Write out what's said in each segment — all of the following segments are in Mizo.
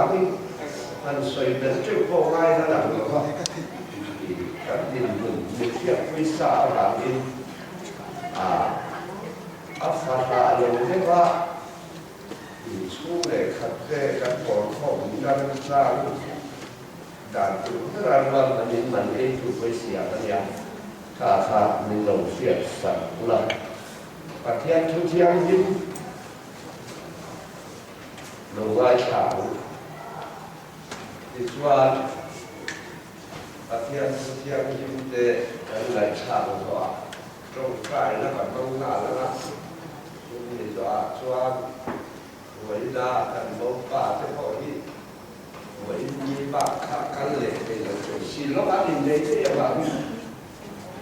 avangin han sawi belh teuh pawh ngai na lang lo va, kan dinhmun mithiakpui sa avangin a fahlah lo deuh a. Inchhung leh khat te kan kawrkhawm lam tlang dan tur bera rual manin man ei tu pawisiam a nia, kha kha min lo hriat sak ula. Pathian thu thianghlim lo ngaithla ang. Tichuan, Pathian thu thianghlim te kan ngaihthlak zawhah Tawngtai la kan hmang nghal ang a, chumi zawhah chuan vawiina kan mopa te pawh hi vawiin mi bak kha kal leh thei lo thei si lawk an innei thei avangin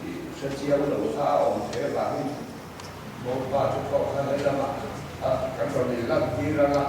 tih hre chiang lo kha a awm thei avangin mopa te pawh kha helamah kan rawn inlan tir ang a.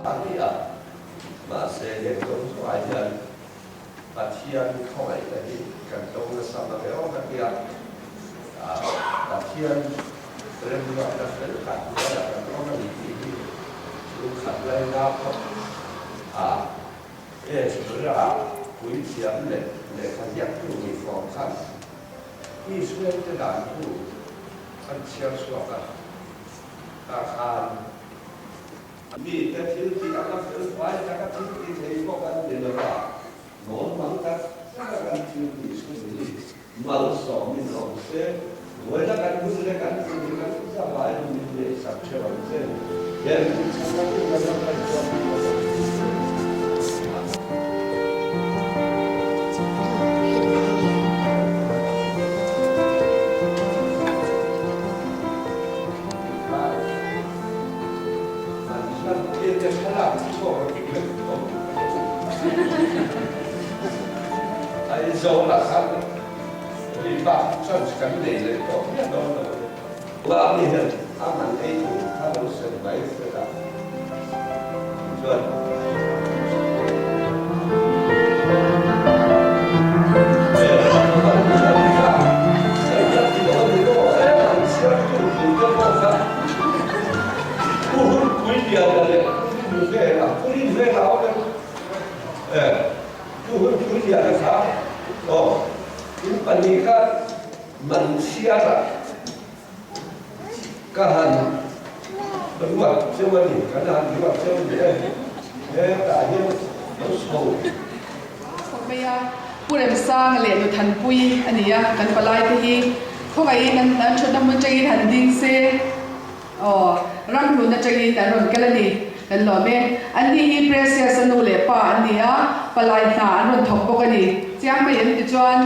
A ni a, mahse he tawng chungah hian Pathian khawngaihna hi kan tawng nasa mang e aw ka ti a, Pathian remruatna fel tak hnuaiah kan awm a ni tih hi lungkhat laina phawt a Ezra puithiam leh lehkha ziaktu ni fawm khan Israel te dan thu an chhiar chhuak a, tah khan Mite thil tih anga fel fai taka thil ti thei bawk an ni lo a, nawn hmang tak taka kan thil tih chu ni malsawmin awm se, vawiina kan hun leh kan tum hi kan zavai min neih sak theuh ang che. Heng thil chhan takin kan ram ngaihtuah hman lo ang. Aizawlah khan mi bak chance kan nei leh tawh miah dawn lo a ni. Mahni hian a man ei tur kha lo sem mai fel a chuan. Pu Hunpui Liana leh Pu Rinvela, Pu Rinvela awm em? E, Pu Hunpui Liana kha aw, in pahnih kha man chhiara ka han ruat cheu a ni, kan han ruat cheu a ni e, hetah hian lo chho. Chho mai a, Pu Remsanga leh Nu Thanpui a ni a, kan palaite hi khawngaihin an thutna hmun tangin han ding se. Aw, ramhlun atangin an rawn kal a ni. Kan lawm e. Anni hi Precious-a nu leh pa an ni a, palai hna an rawn thawk bawk a ni. Chiang mai em tichuan,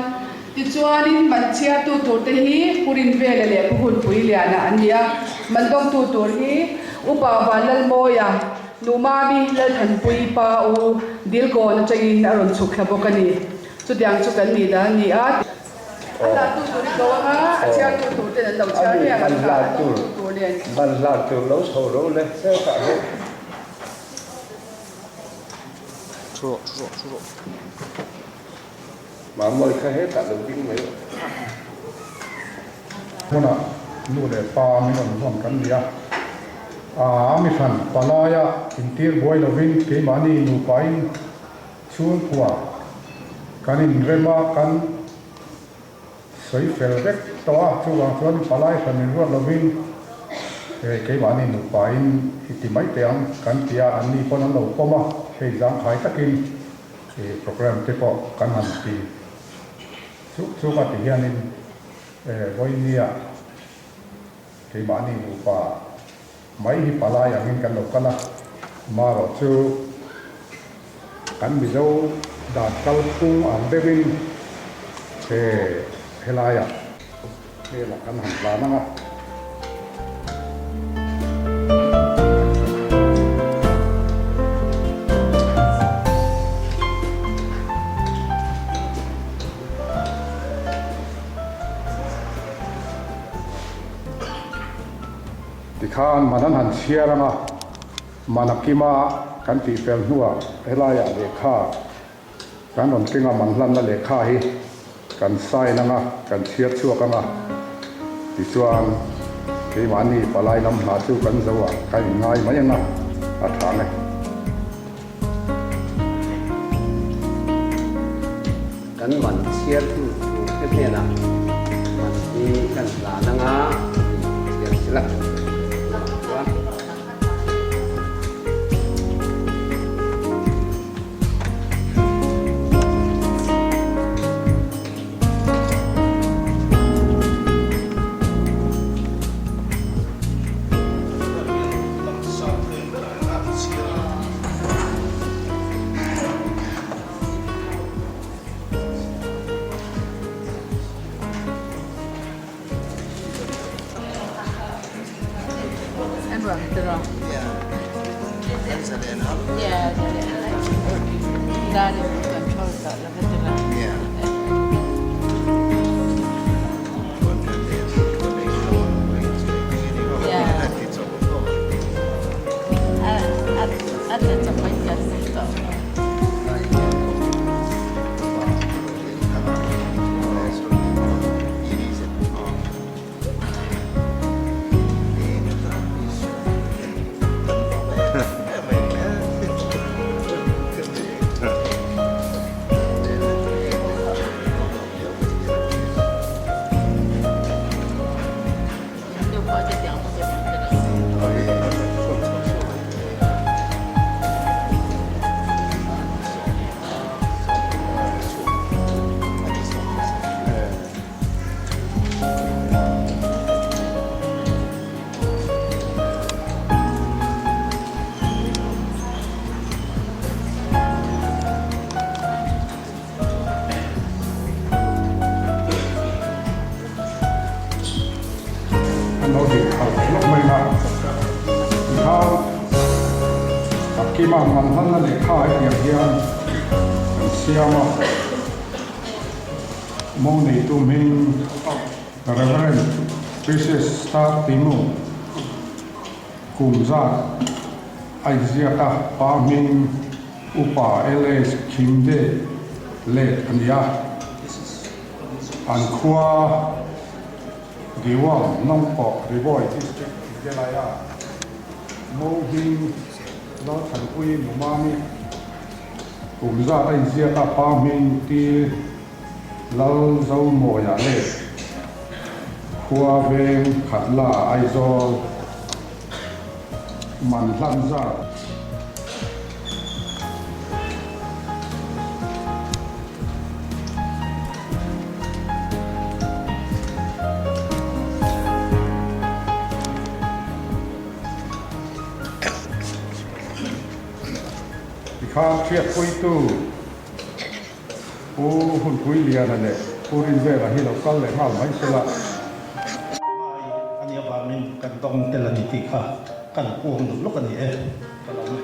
tichuanin man chhiartu turte hi Pu Rinvela leh Pu Hunpui Liana an ni a, man dawngtu tur hi Upa Vanlalmawia, Nu Mami Lalthanpui pa u Dilkawn atangin a rawn chhuk thla bawk a ni. Chutiang chu kan nih dan a ni a. A hlantu tur i ko anga a chhiartu tur ten an lo chhiar mai ang an hlan a dawngtu tur nen. Man hlan tur lo chho ro le hetah hian. Thu rawh, thu rawh, thu rawh. Mamawi kha hetah lo ding mai rawh. Hmunah nu leh pa min rawn vawn kan ni a, a mi hran palaia intir buai lovin keimahni nupain Chhungkua kan inrem a, kan sawi fel vek tawh a, chuvang chuan palai hran inruat lovin hei keimahni nupain i ti mai teh ang kan ti a, anni pawn an lo pawm a, hei zangkhai takin programme te pawh kan han ti chuk chuk a ti hianin vawinia keimahni nupa Mai hi palai angin kan lo kal a, marawh chu kan Mizo dan kalphung ang deuhin he helaiah hmelah kan han tlan ang a. Tikhan man an han chhiar ang a, man a kim a kan tih fel hnuah helaiah lehkha kan rawn keng a, man hlanna lehkha hi kan sign ang a, kan chhiar chhuak ang a, tichuan keimahni palai lam hna chu kan zo a, kan inngai mai ang a, a tha ang e. Kan man chhiartu turte hnenah man hi kan hlan anga min chhiar sila chuan. An lo dik khalh lawk mai a, tikhan a kima man hlanna lehkha hetiang hian kan siam a, mo neitu hming Reverend Precious Star Timu kum zat a inziak a, pa hming Upa LS Khimde let a ni a. An khua Diwang Nongpawh Riboi District Meghalaya Mo Hming Lalthanpui Numami kum zat a inziak a, Pa Hming Ti Lalzomawia leh khua veng Khatla Aizawl man hlan zat. Tikhan hriatpuitu Pu Hunpui Liana leh Pu Rinvela hi lo kal leh nghal mai sela. Hmai a nih avangin kan dawng tel a ni tih kha kan puang duh lawk a ni e. Ka lo ni.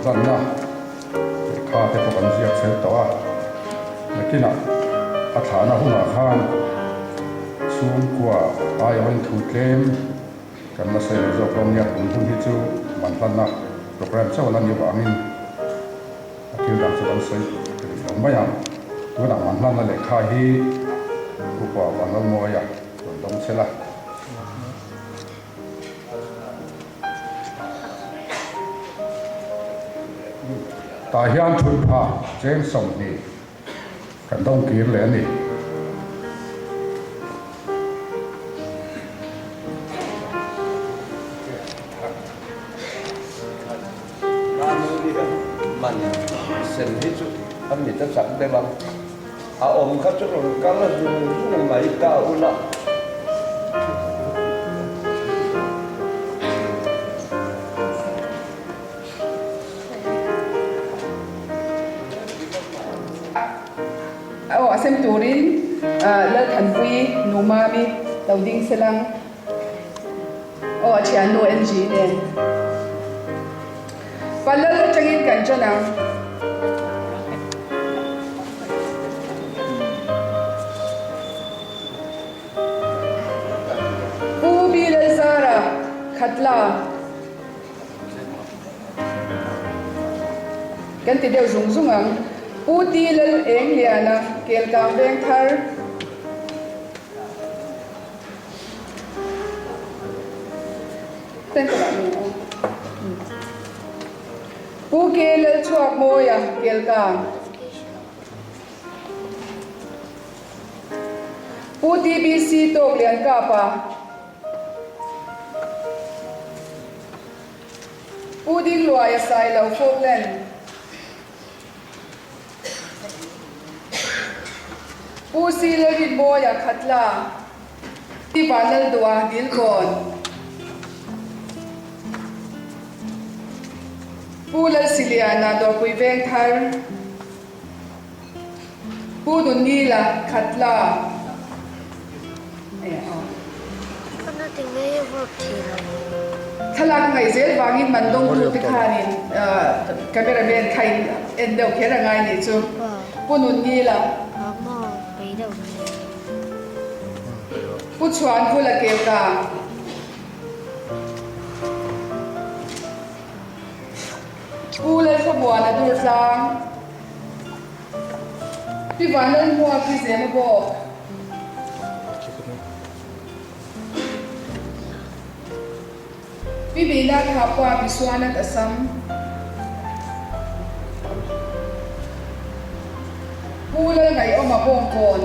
hlanna lehkha te pawh kan ziak fel tawh a, nakinah a thlahna hunah khan chhungkua aiawhin thu tlem kan la sawi leh zawk dawn nia, tun hun hi chu man hlanna programme chauh a la ni avangin a thil dang chu kan sawi rih lo mai ang. Tunah man hlanna lehkha hi Upa Vanlalmawia rawn dawng chel a. Tah hian thutpha cheng 20 kan dawng kir leh a ni. Man sen hi chu a mit a chak deuh ang. A awm kha chu rawn kal a zung zung mai ta ula. Aw a sem turin Lalthanpuii nu Mami lo ding selang. Aw a thiannu NG nen. Palal atangin kan ṭan ang. Pu Bilalzara Khatla kan ti deuh zung zung ang. Pu T Lal Engliana Kelkang Vengthar. Pu Ke Lalchhuak Mawia Kelkang Pu TBC Tawk Liankapa Pu Dingluaia Sailo Falkland Pu Si Lalrinmawia Khatla, Pi Vanlalduha Dilkawn, Pu Lalsiliana Dawrpui Vengthar, Pu Nunngila Khatla. Thlalak ngaih zel vangin man dawngtute khanin camera man kha in en deuh kher a ngai nih chu. Pu Nunngila. Pu Chhuanvula Kelkang. Pu Lalthlamuana Durtlang. Pi Vanlalhmua Pi Zema bawk. Pi Bina Thapua Biswanath Assam. Pu Lalngaihawma Bawngkawn.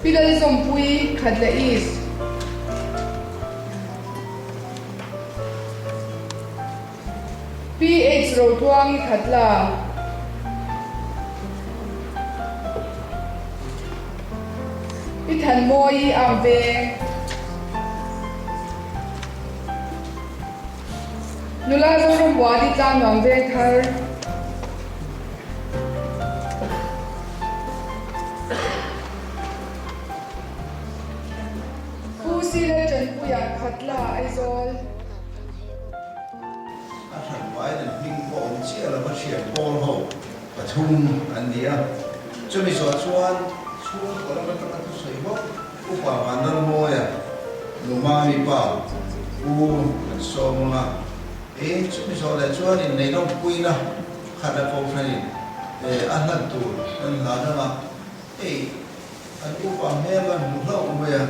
Pi Lalzawmpuii Khatla East. PH Rotluangi Khatla. Pi Thanmawii Amveng. Nula Zorambuani Tlangnuam Vengthar. Pu Sile Tanpuia Khatla Aizawl. A hran pain an hming pawh awm chiah lova hriat pawl ho pathum an ni a. Chumi zawh chuan chhungkaw lam atanga thusawi bawk Upa Vanlalmawia, Numami pa, Pu an sawm ang a. Eng chumi zawh leh chuan innei lawmpuina khat a kohhranin a hlan tur kan hlan ang a. Hei an upa hmel kan hmu hlauh mai a,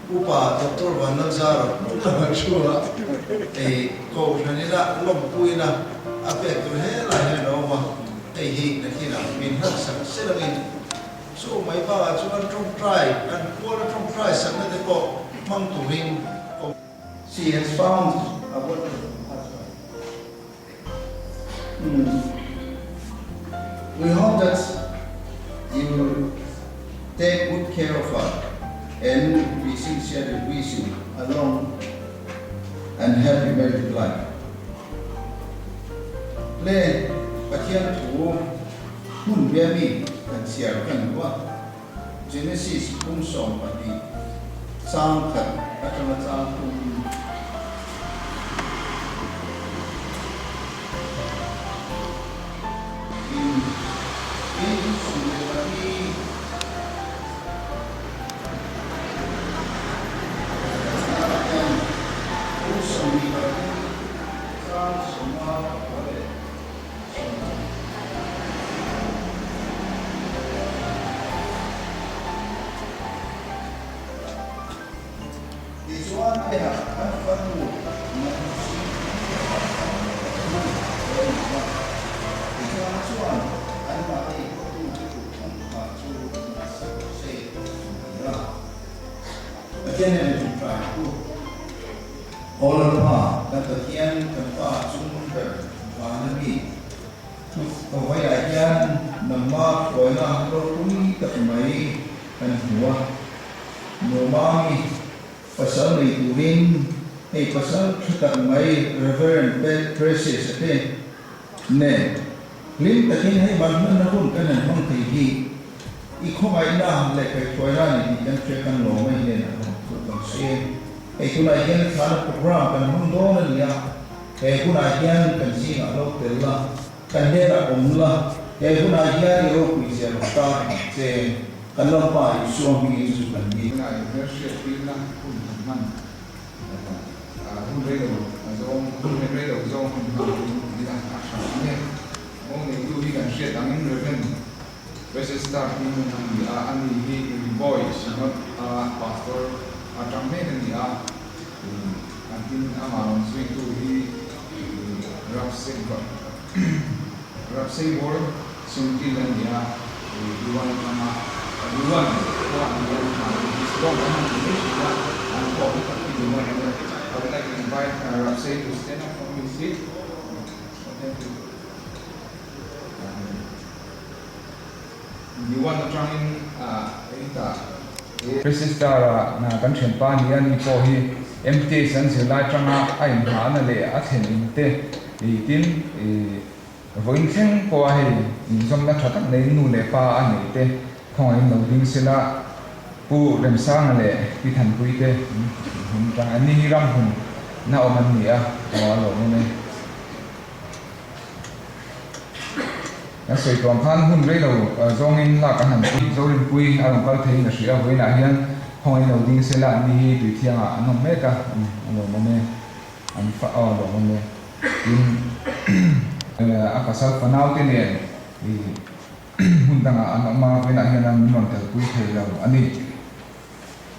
Upa Doctor Vanlalzara hmuh ta mai thu a, hei Kohhran ina lawmpuina a pek tur helai hian a awm a, hei hi nakinah min hlatsak se langin chu mai bakah chuan tawngtai kan puala tawngtai sakna te pawh hmang turin She has found a wonderful husband. We hope that you will take good care of her and we sincerely wish you a long and happy married life. Le Pathian thu hmun ve mi kan chhiar kan duh a, Genesis phung 12 chang khat atanga chang thum. hnenah kan fanu man singpui leh an pathum a ni a. Chutiang chuan anmahni hotute kut kawngkhar chu hmansak rawh se, an ti a. Pathian nen ṭawngṭai u. Aw Lalpa, kan Pathian, kan Pa chung ber vana mi, Kawhaiah hian nangmah hruaina ropui tak mai kan hmu a. Nuamami pasal nei turin hei pasal tha tak mai Reverend Precious a te nen hlim takin hei man hmanna hun kan han hmang thei hi i khawngaihna leh kaihhruaina a ni tih kan hria kan lawm a hnenah rawn thu kan sawi e. Hei tunah hian thlana program kan hmang dawn a ni a, he hunah hian kan zingah lo tel la, Kan hnenah awm la, he hunah hian i ropui zia rawn tar ang che. Kan Lalpa Isua hmingin chu kan ni. Tunah in hmelhriat tirna hun kan hman hun rei lo zawng hun rei lo zawng hun hman tum ila a tha ang e. Mo neitu hi kan hriat angin Rev. Register hming a ni a, ani hi Riboy Synod a Pastor atang mek a ni a, an tin amah rawn zuitu hi Rapseibor Sungkil a ni a, Yuan atanga Yuan khua a ni a, mahni hi Shillong an han ti mai thin a, an khua awm tak hi Yuan a ni a. I would like to invite Rapsei to stand up from his seat. Thank you. Diwan atangin hetah he. Register a hna kan thianpa ni a ni pawh hi MTS an zirlai atanga a inhahna leh a thlen in te tin vawiin thleng pawha hei inzawmna tha tak neiin nu leh pa a nei te khawngaihin lo ding sela Pu Remsanga leh Pi Thanpui te hmun atang an ni hi ram hmun na awm an ni a aw a lawmawm e. Kan sawi tuam khan hun rei lo zawngin lak an han pui. Zorinpui a rawn kal theiin a hria a, vawiinah hian khawngaih lo ding sela an ni hi tuithiangah an awm mek a, a lawmawm e, an fa aw a lawmawm e. Tin, a pasal fanau te nen hmun dangah an awm a, vawiinah hian an min rawn telpui thei lo a ni.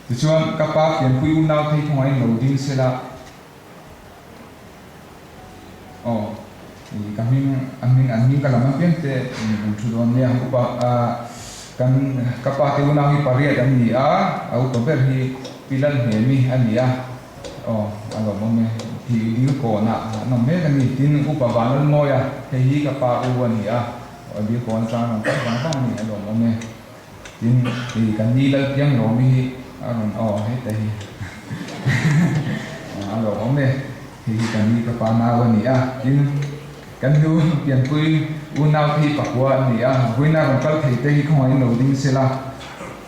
Tichuan, ka pa pianpui unau thei khawngaih lo ding sela, Aw, i ka hming, a hming, an hming ka lam apiang te an thu dawn nia. Upa, kan ka pa te unau hi pariat an ni a, a upa ber hi Pi Lalhnemi a ni a. Aw, a lawmawm e. Tih dil kawnah an awm mek a ni. Tin, Upa Vanlalmawia, hei hi ka pa u a ni a. Aw, dil kawn atang rawn kal vang vang a ni, a lawmawm e. Tin, i kan ni Lalpiang Lawmi hi a rawn aw heta hi a lawmawm e, hei hi kan ni ka pa nau a ni a, tin kan nu pianpui unau te hi pakua an ni a, vawiina rawn kal thei te hi khawngaih in lo ding sela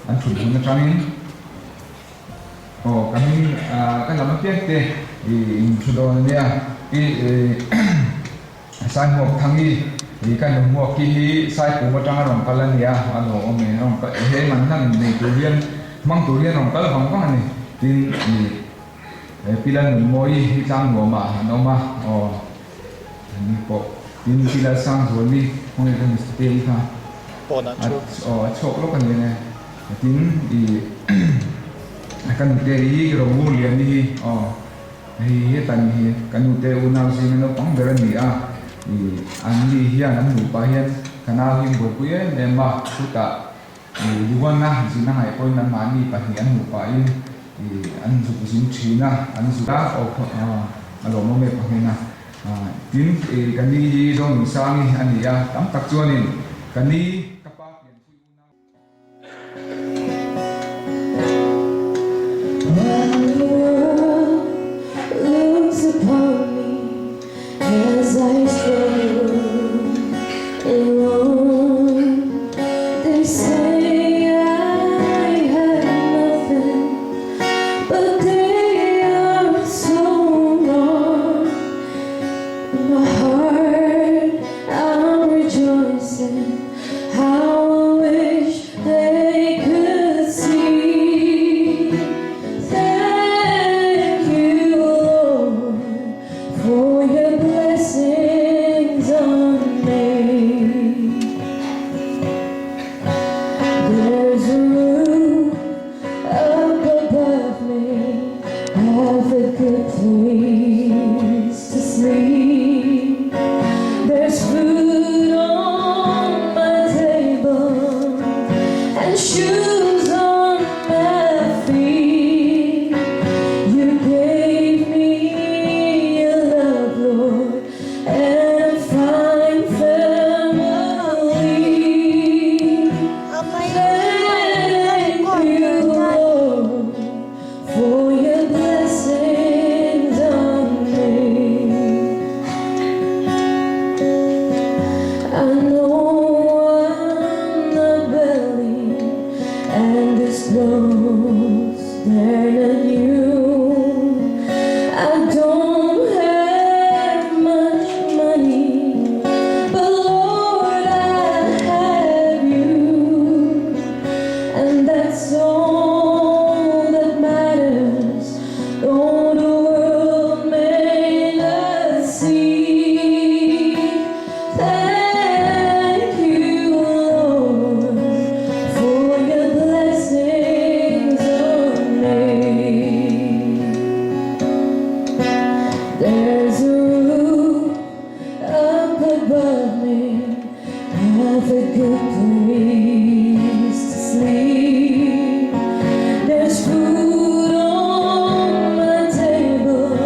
an thut hmun atangin aw ka hming ka lam apiang te i in thu dawn a nia, i Saihmuak Thangi i ka nu hmuak ki hi Saipum atanga rawn kal a ni a, a lo awm e, rawn kal he man hlan nei tur hian hmang tur hian rawn kal vang vang a ni. Tin i Pi Lalnunmawii hi Tlangnuamah an awm a, aw ni pawh tin Pi Lalsangzuali khawnge ka Mister Te i kha aw a chhuak lawk a ni e, tin i ka nute i Romuliani hi aw. Hei heta ni hi ka nute unau zinga naupang ber a ni a, ih an ni hian an nupa hian ka nau hi an buaipui em em a, chutah ih Liwana zin a ngaih pawhin anmahni pahnih an nupa in ih an zuk zin thin a, an zuk a aw a lawmawm em pahnih a, tin ih ka ni hi Zonuisangi a ni a, tam tak chuanin ka ni ka pa pianpui unau. clothes, they're not new. I don't have much money, but Lord, I have you. And that's all that matters, though the world may not see. Thank you, Lord, for your blessings on me. There's a roof up above me, I've a good place to sleep. There's food on my table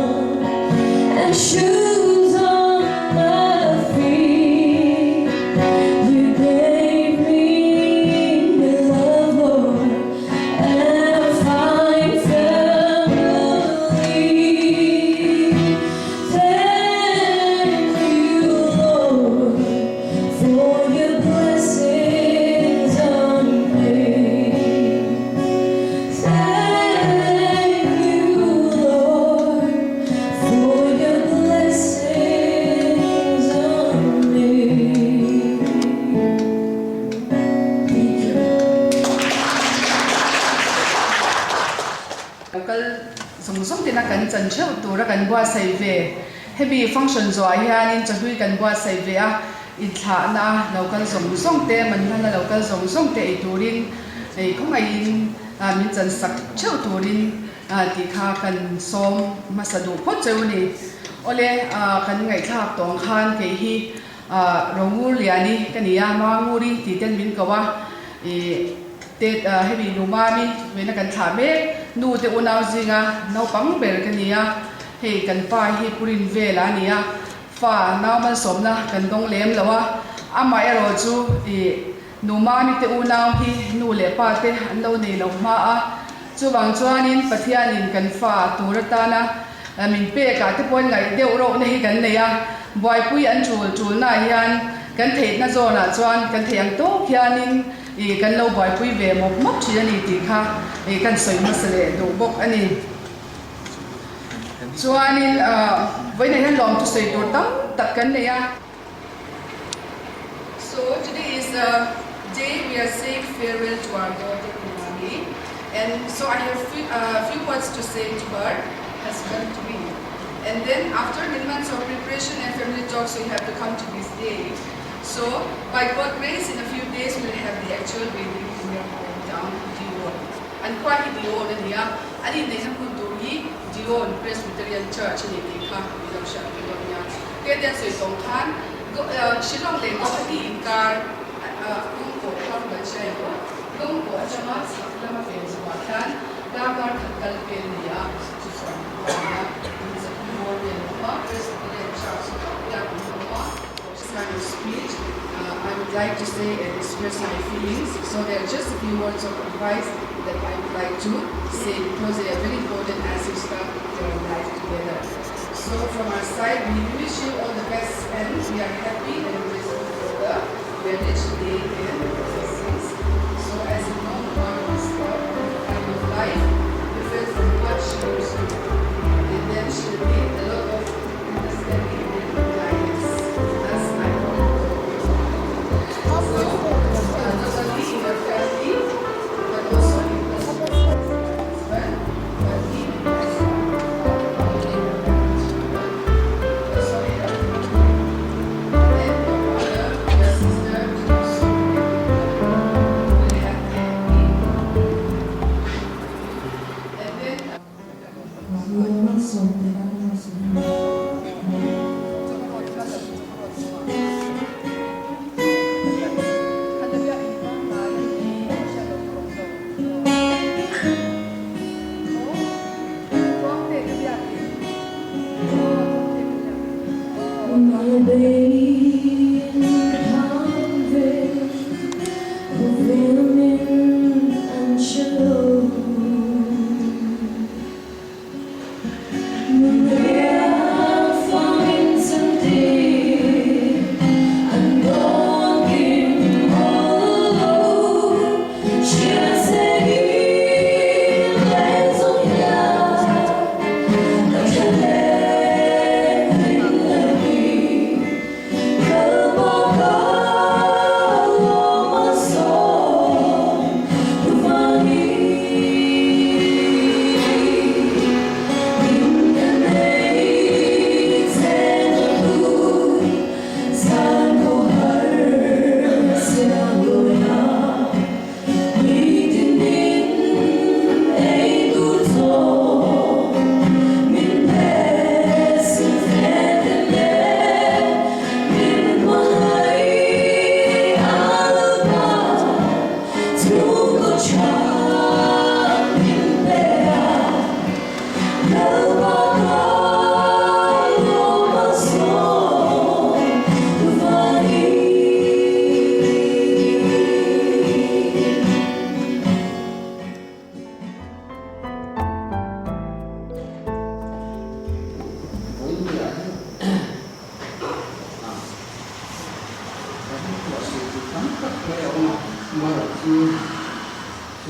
and shoes on my feet. You gave me your love, Lord, and a fine family. Thank you, Lord, for your blessings on me. Thank you, Lord, for your blessings on me. Thank you. Lo kal zawng zawng tina kan chan theuh tura kan buatsaih ve. Hemi function zawhah hianin chawhlui kan buatsaih ve a, inthlahna lo kal zawng zawng te, manhlana lo kal zawng zawng te ei turin ei khawngaihin min chan sak theuh turin tih kha kan sawm hmasa duh phawt cheu a ni. Awle, kan ngaihthlak tawng khan kei hi Rongur Liani ka ni a, Manguri tih ten min ko a, ih te hemi Lumami tuina kan thlah mek, nu te unau zinga naupang ber ka ni a, hei kan pa hi Purin vela a ni a, fa nau malsawmna kan dawng lem lo a, amah erawh chu ih Numami te unau hi nu leh pa te an lo nei lo hma a, chuvang chuanin Pathianin kan fa tur atana min pekah te pawhin ngaih deuh rawhna hi kan nei a, buaipui an tul tulnaah hian kan theihna zawnah chuan kan theih ang tawk hianin ih kan lo buaipui ve mawp mawp thin a ni tih kha ih kan sawi hmasa leh duh bawk a ni. Chuanin vawiinah hian lawmthu sawi tur tam tak kan nei a. So today is the day we are saying farewell to our daughter Kumami and so I have few, uh, few words to say to her husband to be. And then after many months of preparation and family talks, we have to come to this day. So by God grace, in a few days we'll have the actual wedding in their hometown, Dion. And quite Dion and here, and in the hi Dion Presbyterian Church ni ti kha mi lo hriat ve dawn nia. He te an sawi tawng khan Shillong leh Guwahati inkar kawngpawh kha kan hria em aw? Kawngpawh atanga chhak lama pen chhuah khian darkar khat kal vel ni a, chu chu an khua a nia. Inzahna bawr vel a awm a, Presbyterian Church chu tak hian an awm a. Kind of speech, I would like to say and express my feelings, so there are just a few words of advice that I would like to say because they are very important as you start your life together. So from our side, we wish you all the best and we are happy and grateful for the marriage day and blessings. So as you know, God is God, kind of life different from what she used to. And then she will need a lot of understanding and guidance as I hope. So, not only in your family, but also in the husband, but he has also help. And your brother, your sister, also.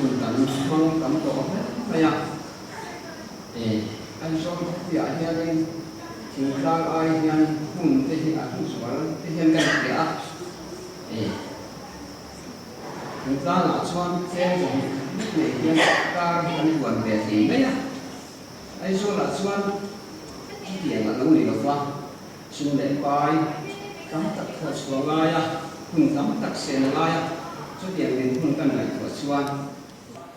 Hun kan hmang tam tawh hle mai a. Aizawl khawpuiah hianin thingtlang ai hian hmun te hi a hlu zual te hian kan hria a. Thingtlangah chuan cheng zawng khat lek nei hian kar hi kan buan ve thei mai a. Aizawlah chuan chutiang a lo ni lo va, sum leh pai tam tak thawh chhuah ngai a, hun tam tak sen a ngai a, chutiang dinhmun kan ngaihtuah chuan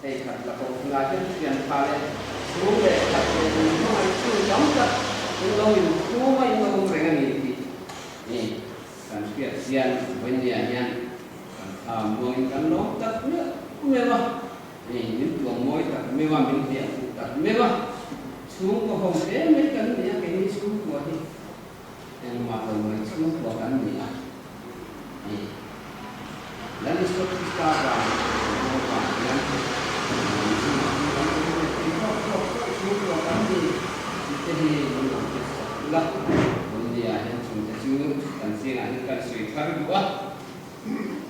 hei khat la koh ngai hian thian tha leh chhung leh khat leh in hmangaihtu tam tak in lo inphum a in lo awm reng a ni tih ni kan hriat hian vawinia hian kan thla muangin kan lawm tak meuh meuh a. Hei min tuam mawi tak meuh a, min hliah fuh tak meuh a, chhungkaw ho hle mai kan ni a, keini chhungkua hi engmah lo mai chhungkua kan ni a, hei Lal Isua Krista vang leh vang hian min chungah hian kan awm ve thei tawk tawk tawk chhungkua kan ni tih te hi min lo hriat sak ula, Bundia hian chhungte chu kan zingah hian kan sawi thar duh a.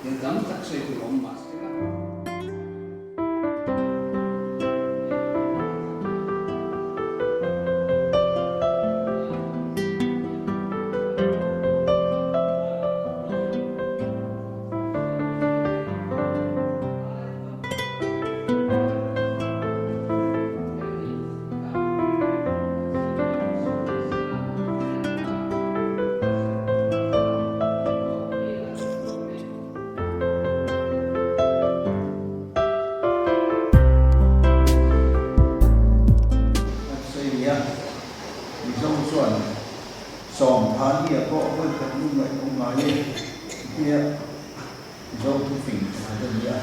Thil tam tak sawi tur awm mah se la. Kan sawi nia, Mizo chuan sawm pha nia pawh vawi khat lung ngaih awm ngai e tia Mizo thufing pakhat a ni a.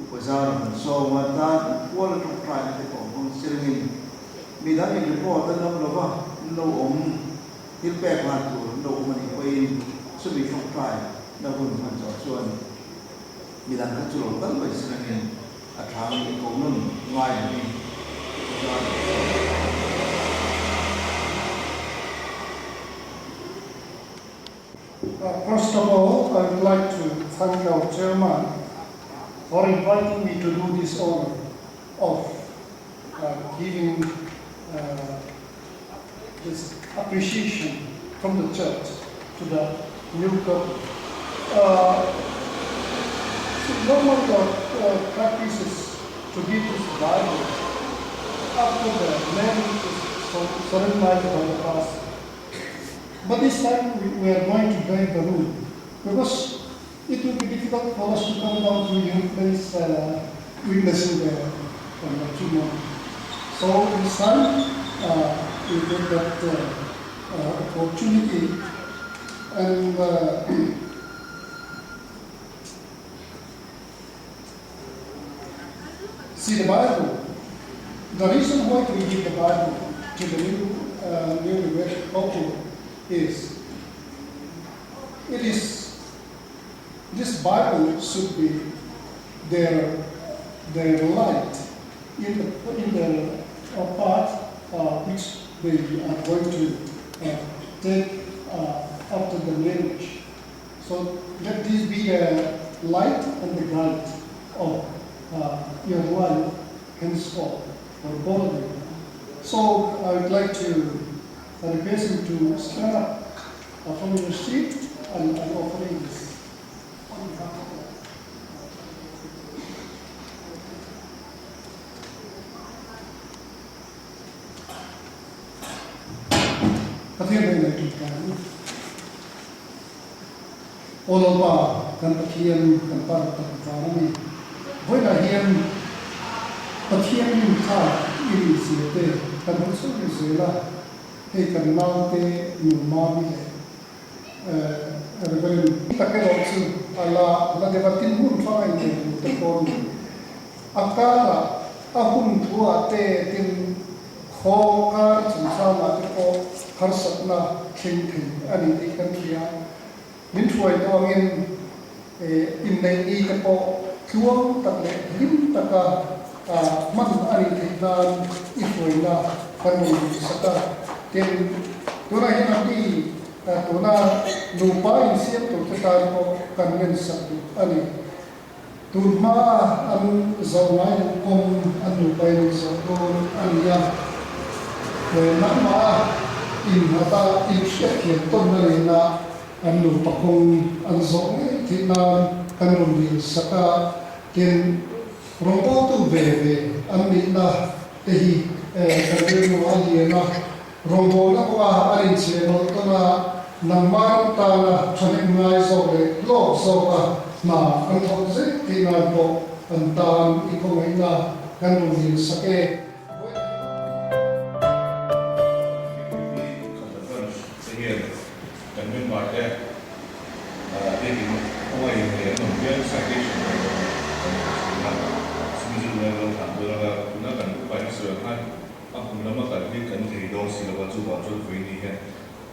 Upa zara kan sawm a, tan an pual a tawngtaina te pawh hmang siringin midang in report an awm lova an lo awm. Thil pek hlan tur an lo awm a nih pawhin chumi tawngtai na hun hman zawh chuan midang kha chu lo kal mai sin angin a tha nih a ko nawn ngai ang hi ka zar lo chuan. First of all, I would like to thank our chairman for inviting me to do this honor of giving this appreciation from the church to the new couple. Uh, so normally our uh, practice is to give this Bible after the marriage is solemnized by the pastor. But this time we, we are going to break the rule because it will be difficult for us to come down to your place uh, witnessing the matrimony. So this time uh, we take that uh, uh, opportunity and uh, see the Bible. The reason why we give the Bible to the new uh, newly wed couple is it is this Bible should be their their light in the in the uh, path uh, which they are going to uh, take uh, after the marriage. So let this be a light and the guide of uh, your life henceforth for both of you. So I would like to request you to stand up uh, from your seat and, and offering this. On behalf of the Pathian hnenah i ṭumkai ang. Aw Lalpa, kan Pathian, kan Pa rak tak vang a ni. Vawiinah hian Pathian rin kha i rin zia te kan hmu chauh rih zel a, hei kan naute nu Mami leh Reverend tak erawh chu a la la deuh a, tin hun hrang a inei tur te pawh a ni. A karah a hun thuah te tin khaw kar chungchangah te pawh harsatna thleng thei a ni tih kan hria. Min hruai tawh angin inneih ni te pawh tluang tak leh hlim taka hman a nih theih nan i hruaina kan rawn duhsak a. Tin, tunah hian a pi tuna nupa insiam turte tan pawh kan ngensak duh a ni. Tun hmaa an zawh ngai loh kawng an nupa in an zawh dawn a ni a. Nangmah innghat a inhriatthiam tawnna nena an nupa kawng an zawh ngei theih nan kan rawn dil sak a, tin rawngbawltu ve ve an nihna te hi kan rilru a lian a. Rawngbawlna kawnga an inchheh mawlh tawn a, nangmah ram tana thahnem ngai zawk leh hlawk zawka hna an thawk zel theih nan pawh an tan i khawngaihna kan rawn dil sak e. Te hian kan member te biakin khawngaih leh an awm hian citation kan rawn kan pe thin a, chumi chu tunah kan lo thlan dawn anga tuna kan upa in sawi ang khan A hmun lama kal hi kan thei dawn si lo a, chuvang chuan vawiini hian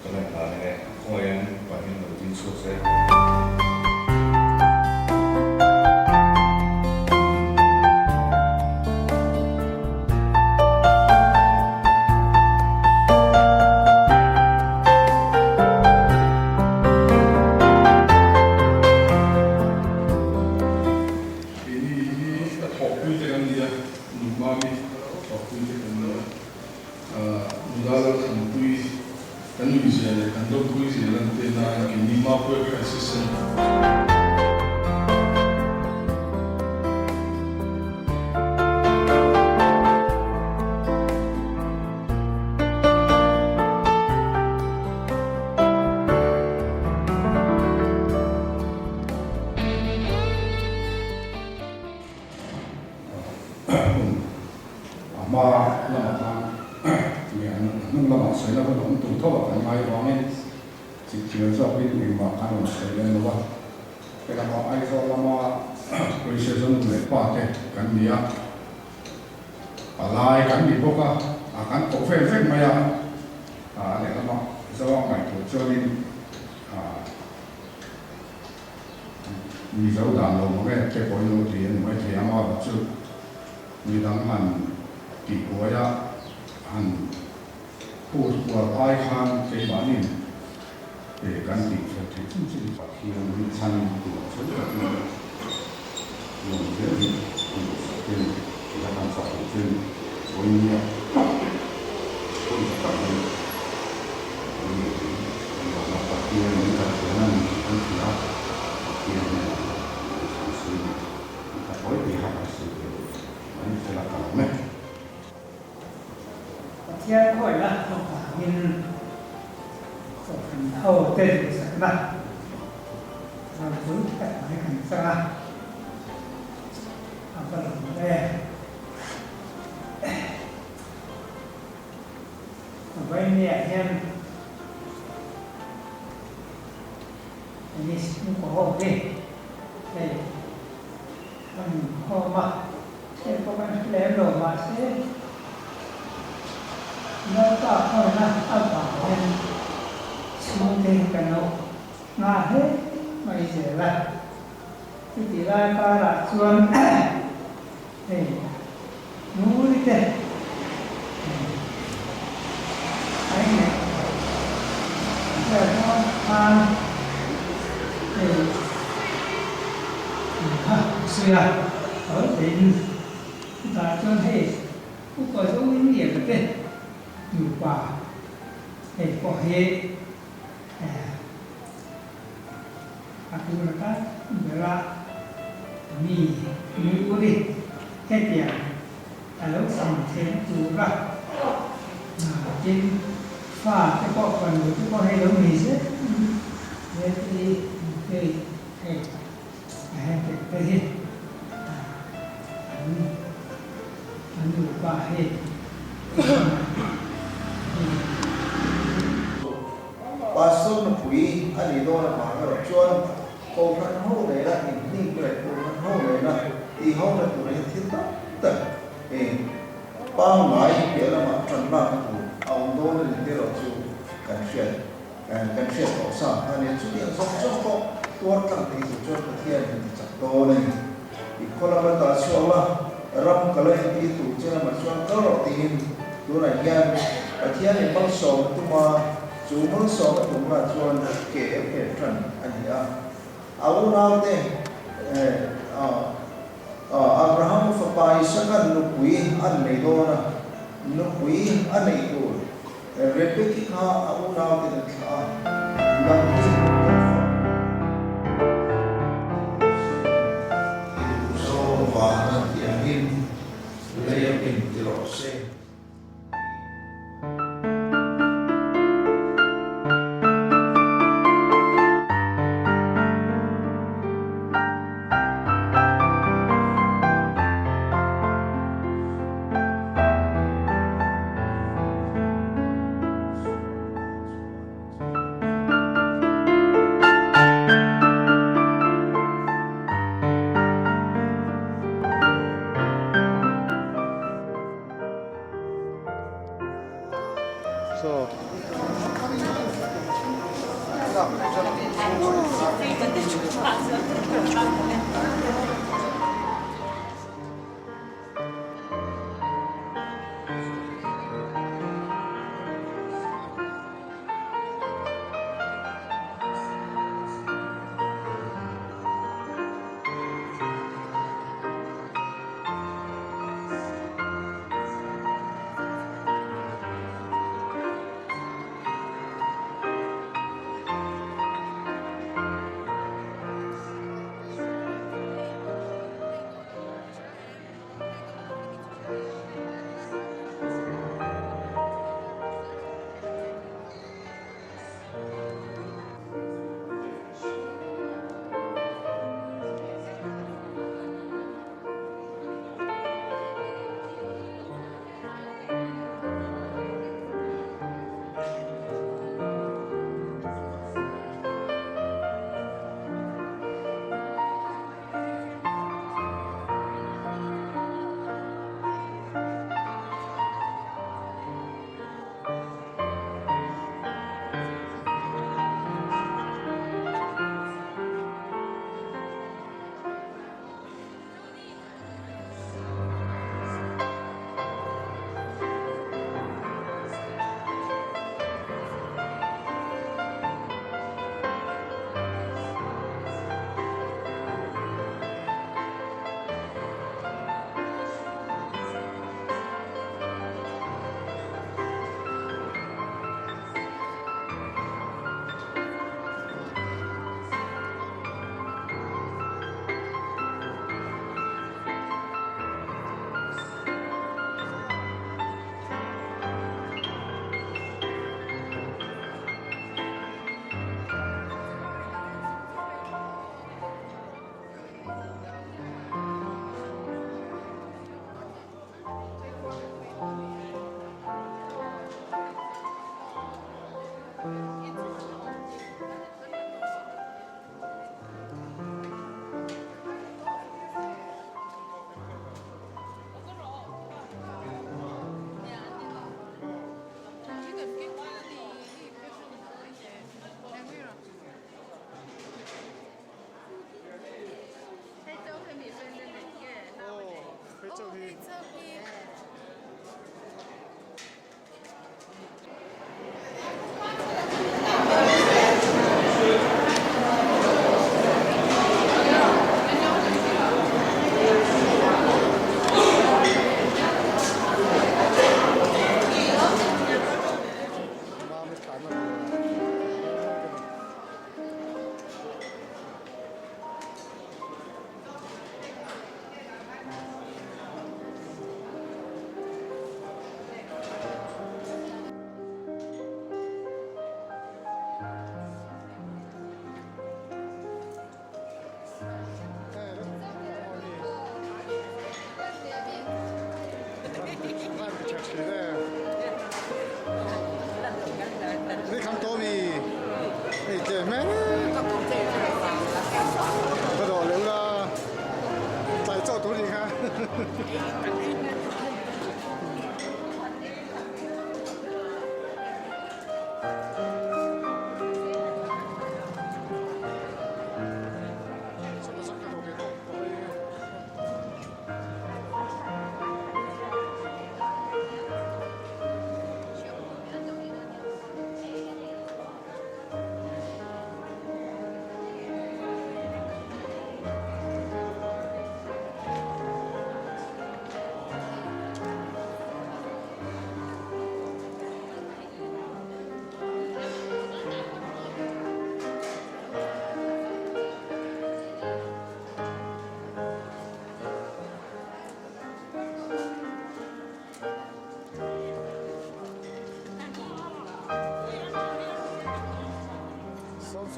kan han hlan ang e. Khawngaih an pahin lo ding chhuak se. Keini hi a thawhpui te kan ni a. Nungmami thawkpui te kan ni a, nula Lalthanpui kan nuih zia leh kan lawmpui zia lan te nan keini Mapuia Crisis Center. Hun a hma lamah khan nge an hnung lamah sawi na hun a awm tur tho a kan ngai vangin chipchiar zawkin engmah kan rawn sawi lem lo a. He lamah Aizawl lama Croatia zonu leh pa te kan ni a, palai kan ni bawk a, a kan koh vel vek mai a, a lehlamah Zoa ngaihtuah chuanin Mizo dan lo mang e te pawhin lo ti a ni mai thei ang a, chu midang han tih buai a han phut kual ai khan keimahnin kan tih fel theih chin chin. Pathian hi chhan tur fel takin lawm zel hi an duhsak ten tih a kan chak loh chuan vawinia hun tha tak mai an nei thei an lawm a, Pathian min kan hria na ni tih kan hria a, Pathian hnenah pawh duhthlan sawi leh an tha tawi te kha kan sawi ve mai fel a ka lawm e. Pathian khawihna avangin Kohhran ho te duhsakna ropui tak mai kan chang a, a va lawm em. Vawinia hian Tennis chhungkaw ho hi hei an inkhawm a. Hei pawh kan hre lem lo mahse Lalpa khawina avang hian chhungte hi kan lo nghah hle mai zel a. Chutih lai karah chuan hei Nguri te a inneih vel dawn khan hei kha sawi a, tawi teiin chutah chuan hei upa zawngin lian te nupa hei pawh hi a tur atan bera mi Nguri hetiang a lo cham theih tura tin fa te pawh fanu te pawh hei lo nei zel he te hi hei a hetiang te hi an an nupa hei. Pastor nupui a nih dawn avang erawh chuan Kohhran ho nena inhnik leh Kohhran ho nena tihhona tur hi thil tam tak eng pangngai piah lamah tan lakna tur a awm dawn a ni tih erawh chu kan hriat kan hriat tawh sa a nia. Chutiang zawng zawng pawh tuar tlang thei tur chuan Pathian in ti chak dawn a ni. I khaw lama tah chhuak la, ram ka la intir tur che lamah chuan kal rawh tiin tunah hian Pathian in malsawm a tum a, chu malsawm a tum lah chuan ke a phen tan a ni a. A unaute Abraham fapa Isaka'n nupui a nei dawn a, nupui a neih tur Rebeki kha a unauten an thlah a, nang hi kan fa I duhzawng vana tih angin lei a min ti rawh se.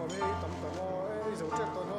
Sawm hi tam ta maw ei zo tep tawh.